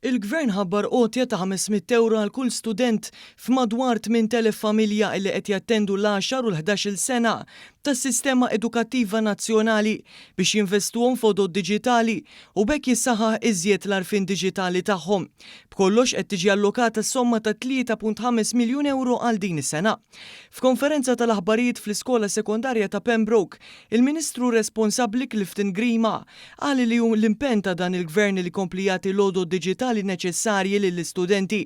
Il-Gvern ħabbar għotja ta' 500 ewro għal kull student f'madwar 8,000 familja li qed jattendu l-għaxar u l-ħdax-il sena tas-sistema edukattiva nazzjonali biex jinvestuhom f'għodod diġitali u b'hekk jissaħħaħ iżjed l-għarfien diġitali tagħhom. B'kollox qed tiġi allokata somma ta' 3.5 miljun ewro għal din is-sena. F'konferenza tal-aħbarijiet fl-iskola sekondarja ta' Pembroke, il-Ministru responsabbli Clifton Grima Qal li hu l-impenn ta' dan il-Gvern li jkompli jagħti l-għodod diġitali neċessarji lill-istudenti.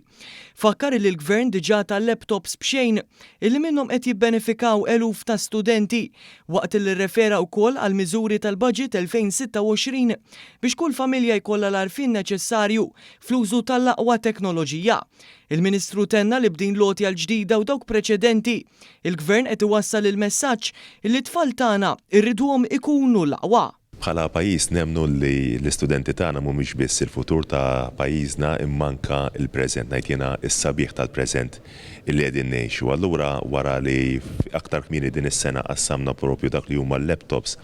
Fakkar li l-Gvern diġà ta laptops b'xejn illi minnhom qed jibbenefikaw eluf ta' studenti, waqt li rrefera wkoll għall-miżuri tal-Budget 2026 biex kull familja jkollha l-għarfien neċessarju fl-użu tal-aqwa teknoloġija. Il-Ministru tenna li b'din l-għotja l-ġdida u dawk preċedenti, il-Gvern qed iwassal il-messaġġ illi t-tfal tagħna rriduhom ikunu l-aqwa. Bħala pajjiż nemmnu li l-istudenti tagħna mhumiex biss il-futur ta' pajjiżna imma anke l-preżent, ngħid jiena s-sabiħ tal-preżent illi qegħdin ngħixu. Allura wara li aktar kmieni din is-sena qassamna propju dak li huma l-laptops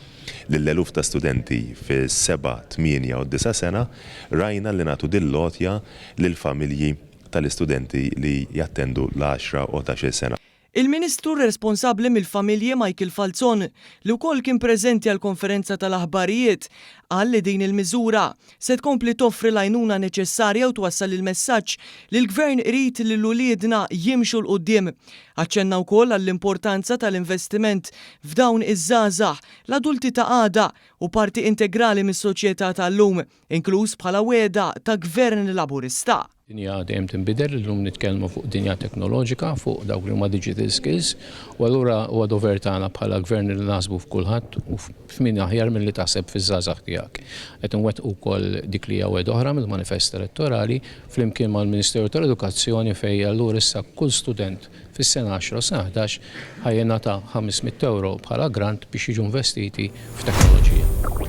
lil eluf ta' studenti fis-seba', tmienja u d-disa' sena, rajna li nagħtu din l-għotja lill-familji tal-istudenti li jattendu l-għaxra u ħdax-il sena. Il-Ministru responsabbli mill-Familji Michael Falzon, li wkoll kien preżenti għall-konferenza tal-aħbarijiet, qal li din il-miżura se tkompli toffri l-għajnuna neċessarja u twassal il-messaġġ li l-Gvern irid lil uliedna jimxu 'l quddiem. Aċċenna wkoll għall-importanza tal-investiment f'dawn iż-żgħażagħ, l-adulti ta' għada u parti integrali mis-soċjetà tal-lum, inkluż bħala wegħda ta' Gvern Laburista. Dinja dejjem tinbidel, illum nitkellmu fuq dinja teknoloġika, fuq dawk li huma digital skills, u allura huwa dover tagħna bħala Gvern li naħsbu f'kulħadd u f'min aħjar milli taħseb fiż-żgħażagħ tiegħek. Qed inwettqu wkoll dik li hija wegħda oħra mill-manifest elettorali flimkien mal-Ministeru tal-Edukazzjoni fejn allura issa kull student fis-sena għaxra u sena 11 ħa jingħata 500 ewro bħala grant biex jiġu investiti f'teknoloġija.